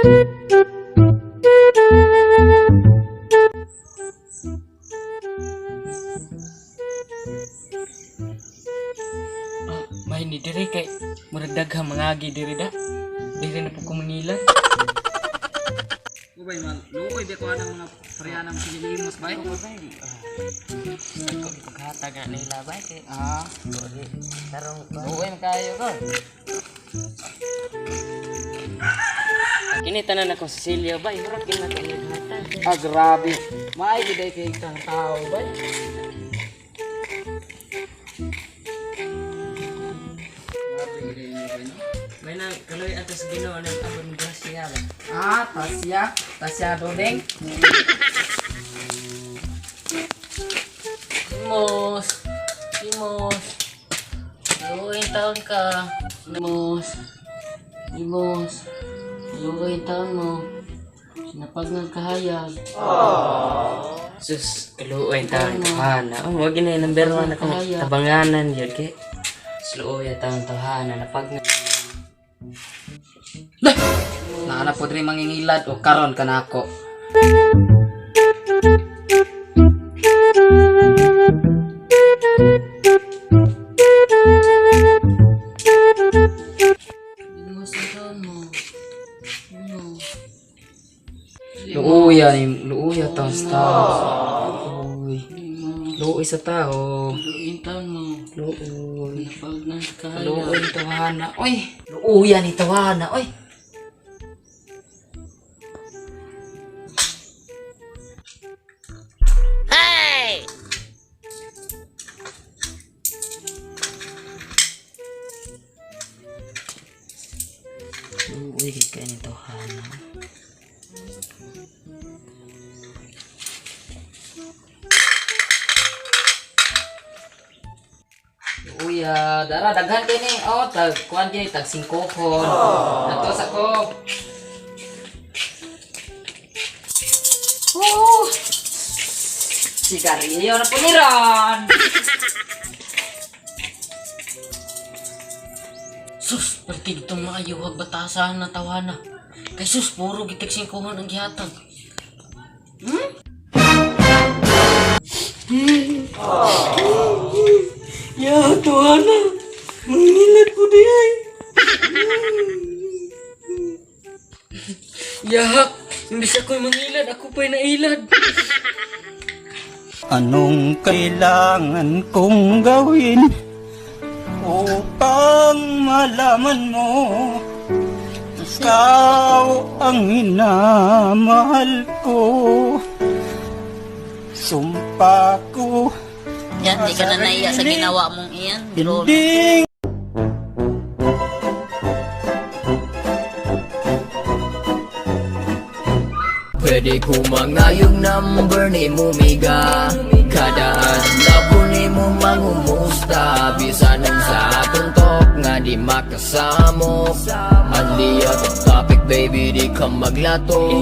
Ah, may ni diri kay murag daghang mangagi diri da. Diri na po ko mangilad. Ubay man, luoy ba ko anang mga priyanang pililimos bay? Dagko ipaghatag na nila bay kay Ah, tarong luoy man kayo ko. Kini tanan akong Cecilia bay, murag kini na naghatag. Ah, grabe. Maay gid ay kay kang tao bay. Grabe gid ay mo bay, no? May nang kaloy ato sa Ginoo nang abon grasya ba. Ah, tasya, tasya dodeng. Limos. Limos. Luoy taon ka. Limos. Limos. Luoy taon mo. Sinapag ng kahayag. Sus, kaluoy taon tawhana. Oh, wag na yung number one akong tabanganan yun kay. Sluoy taon tawhana. Napag na. Naana po diri mangingilad o karon kanako. Limos ang taon mo. Limos. Luuya ni luuya taon sa tao. Uy. Luoy sa tao. Luoy taon mo. Luoy. Napag ng kahayag. Luoy ni tawana. Oy, luuya ni tawana. Oy. Luoy kay kay ni tawana. Luuya, dara daghan kini. Oh, tag kuan kini tag singkohon. Nato sa ko. Oh. Sigarilyo na po ni Ron. Sus, pertig itong maayuhag batasahan na tawana. Kay sus, puro gitik singkuhon ang gihatag. Hmm? Ya, tawana. Mangilad ko di ay. Yahak, imbis ako'y mangilad, ako pa'y nailad. Anong kailangan kong gawin upang malaman mo ikaw ang minamahal ko? Sumpa ko Yan, di ka na naiya sa ginawa mong iyan. Bro, hindi Pwede ko mangayong number ni Mumiga. Kada adlaw ko ni mo mangumusta. Bisan sa atong talk nga di makasamok. Manli out of topic, baby, di ka maglato.